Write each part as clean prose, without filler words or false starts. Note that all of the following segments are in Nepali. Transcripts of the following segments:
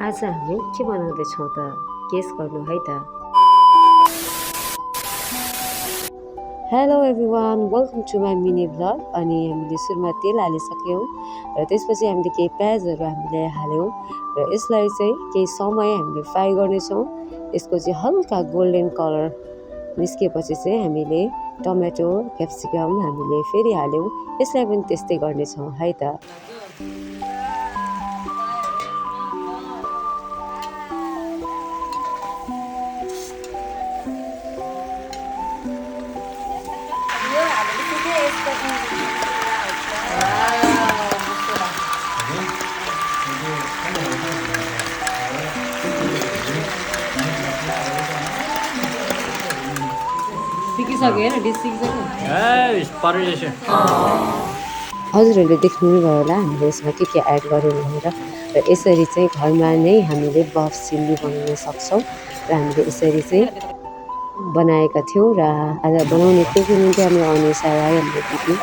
आज हामी के बनाउँदैछौँ त गेस गर्नु है त। Hello everyone, welcome to my mini vlog. अनि हामीले सुरुमा तेल हालिसक्यौँ र त्यसपछि हामीले केही प्याजहरू हामीले हाल्यौँ र यसलाई चाहिँ केही समय हामीले फ्राई गर्नेछौँ। यसको चाहिँ हल्का गोल्डन कलर निस्केपछि चाहिँ हामीले टमेटो क्याप्सिकम हामीले फेरि हाल्यौँ। यसलाई पनि त्यस्तै गर्नेछौँ है त। हजुरहरूले देख्नु भयो होला हामीले यसमा के एड गर्यौँ भनेर। र यसरी चाहिँ घरमा नै हामीले बफ चिल्ली बनाउन सक्छौँ र हामीले यसरी चाहिँ बनाएका थियौँ। र आज बनाउने को हुनुहुन्थ्यो हाम्रो अनिसा राई, हाम्रो दिदी।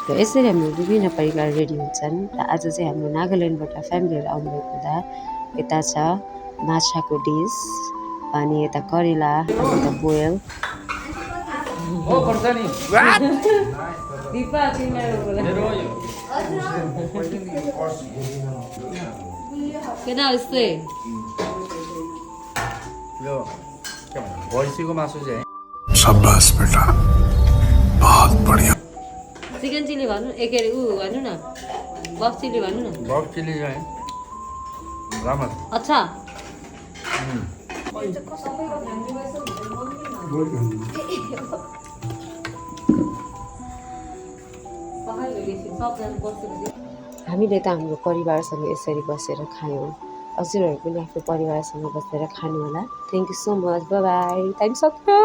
र यसरी हाम्रो विभिन्न परिकार रेडी हुन्छन्। र आज चाहिँ हाम्रो नागाल्यान्डबाट फ्यामिलीहरू आउनुभएको हुँदा यता छ माछाको डिस, अनि यता करेला, अनि यता बोयल। शाबाश बेटा, बहुत बढ़िया। चिकन चिल्ली भन्नु, एक ऊ भन्नु न, बफ चिल्ली भन्नु न। बफ चिल्ली चाहिँ राम्रो। अच्छा हामीले त हाम्रो परिवारसँग यसरी बसेर खायौँ। हजुरहरू पनि आफ्नो परिवारसँग बसेर खानु होला। Thank you so much, by by. Time सक्यो।